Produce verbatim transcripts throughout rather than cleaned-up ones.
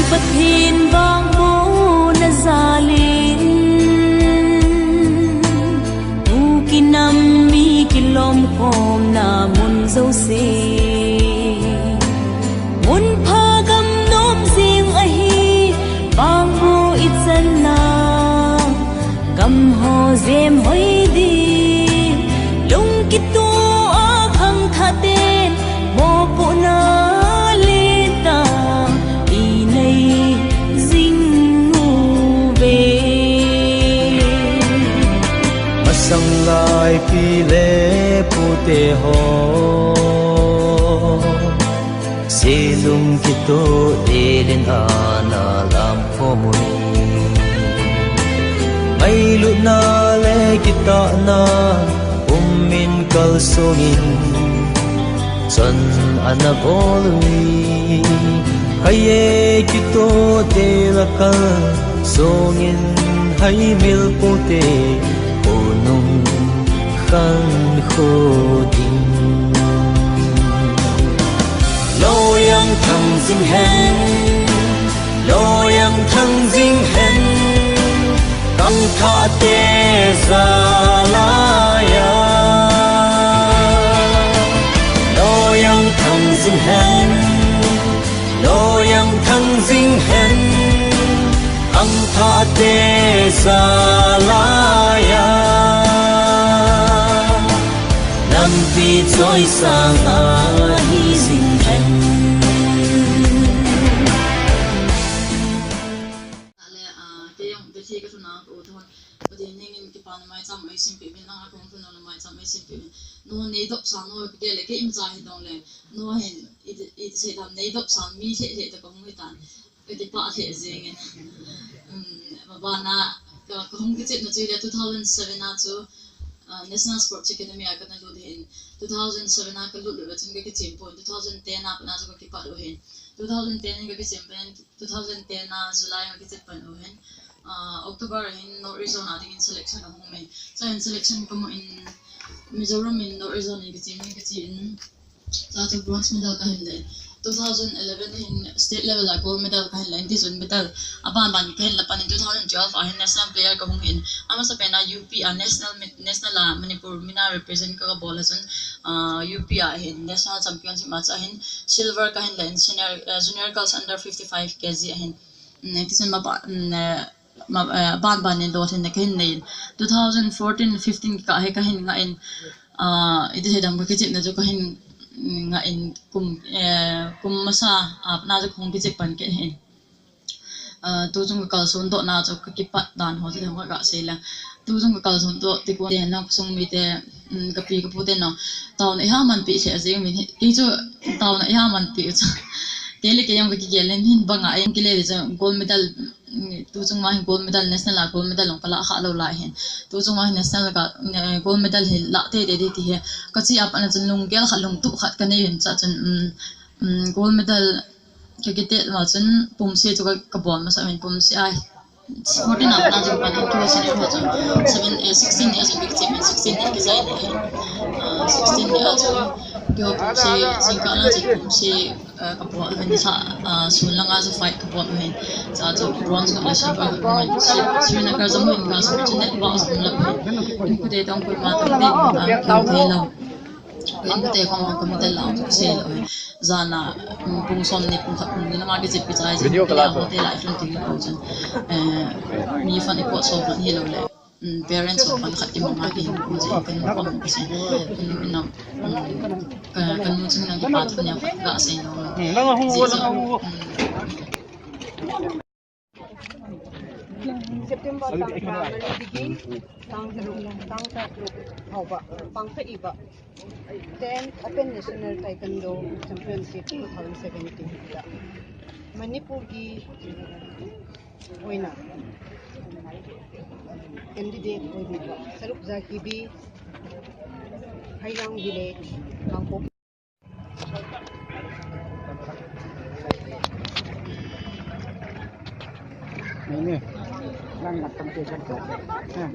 Pathen vangbohna jalin, u kinam mi kilomkhomna mun jouse, mun pha gam nom jing ahi, vangboh ichanna gam ho jem hoi ding, lung kituh a khangthah ten mopohna lentah inei jing uve. Masang lai pi le pute ho, selung kituh delin ana lamkhom uve. Ngailutna le kitahna pumin kalsongin, chan ana bol uve. Khai e, kituh del a kalsongin, haimil pute khonung khankho ding. Loiyang thang jing hen, loiyang thang jing hen, khangthah te jalaiya. Loiyang thang jing hen, loiyang thang jing hen, khangthah te jalaiya. Lampi choisang ahi jing hen. Ale, ah, kei jong Bethel ka lhun a ka u te hon, Pathen hengin kipana maicham eisempeh uvin, nanga kahung lhun u maicham eisempeh uvin. Nangho neidop sang, nangho kigel le, kei imacha hidong le, nangho hin, i, i, sei dam neidop sang mi lheh lheh toh kahung hitan. Ka kipah lheh jengin. Um, mabana ka, kahung kichepna chu ahile two thousand seven a chu, ah, National Sports Academy a kana lut hin. Two thousand seven a ka lut lut a chun ka kichem pon. Two thousand ten a pat a chu ka kipat u hin. Two thousand ten in ka kichem pon. Two thousand ten a July a kichep pan u hin. Ah, October a hin North East Zone a dingin selection ahung um in. Chuin selection kamu in Mizoram in North East Zone in kichem in kache in. Chuin bronze medal kahin le. Two thousand eleven hin state level a gold medal kahin le. Tichun medal aban ban kahin la pan in two thousand twelve a hin national player kahung hin. Amasapen a U P a national mi-, national a Manipur mina represent ka, kabol a chun, ah, U P a hin national championship a chu ahin silver kahin le in senior, eh, junior girls under fifty-five K G a hin. Mm, tichun maba, mm, eh, ma, eh, aban ban in lolhinna kahin nei in. Two thousand fourteen fifteen kikah hi kahin ngah in, ah, iti sei dam ka kichepna chu kahin, mm, ngah in kum, eh, kum masa, ah, na chu kahung kichep pan kei hin. Ah, tuchung ka kalson dohna chu ka kipat dan ho chu ka ga sei le. Tuchung ka kalson doh ti kon te, nang khosung mite, um, ka pi ka pu te no. Taona eiha manpi lheh jeng uvin hi. Kei chu taona eiha manpi u chu. Kei le kei jong ka kigel in hin banga ei kile le chu gold medal, um, tuchung ma hin gold medal, national a gold medal jong ka la kha lou lai hin. Tuchung ma hin national ka, eh, gold medal hi la teitei ding ti hi. Ka che a pat na chun lunggel khat lungtup khat ka nei in chuin, um, um, gold medal ka kitet ma chun pumse chu ka, ka bol masa in pumse a. Fourteen a pat na chu ka pan in keiho senior ho chu seven, eh, sixteen ni a chun ka kichep in sixteen ni kijai ni. Ah, sixteen ni a chun keiho pumse, jingkah na chun pumse, eh, ka bol in sa, ah, sun langa chu five ka bol in. Sa chu bronze ka le silver ka bol in. Sri-, Srinagar jong in ka sa chu net ba jong la. Kute tong koi ma tong te, ah, keu thei lou. Ka in te kong ka medal la tu se lo. Jana, um, pung som ni pung khat pung ni lama kichep kichai jing. Video ka la ko. Te la tun ti ko chun. Eh, mi fan i ko so fan hi lo le. Um, parents fan khat ki mama ki ko je kan ko ko se. Kan na, um, ka, kanu chung na ki pa thu nia ka se lo. Hmm, lang hu, lang hu. September tang, tang li digi, tang tharuk, tang tharuk, hauba, pang tha iba, tenth Open National Taekwondo Championship two thousand seventeen la. Manipur ki oina candidate oiba, Saruk Jakibi, Hairang Village, Kangpokpi. Nini, nang nak tang ke kan tu. Ha.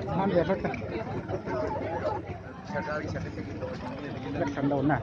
Nang dia kata. Nak kan dau na.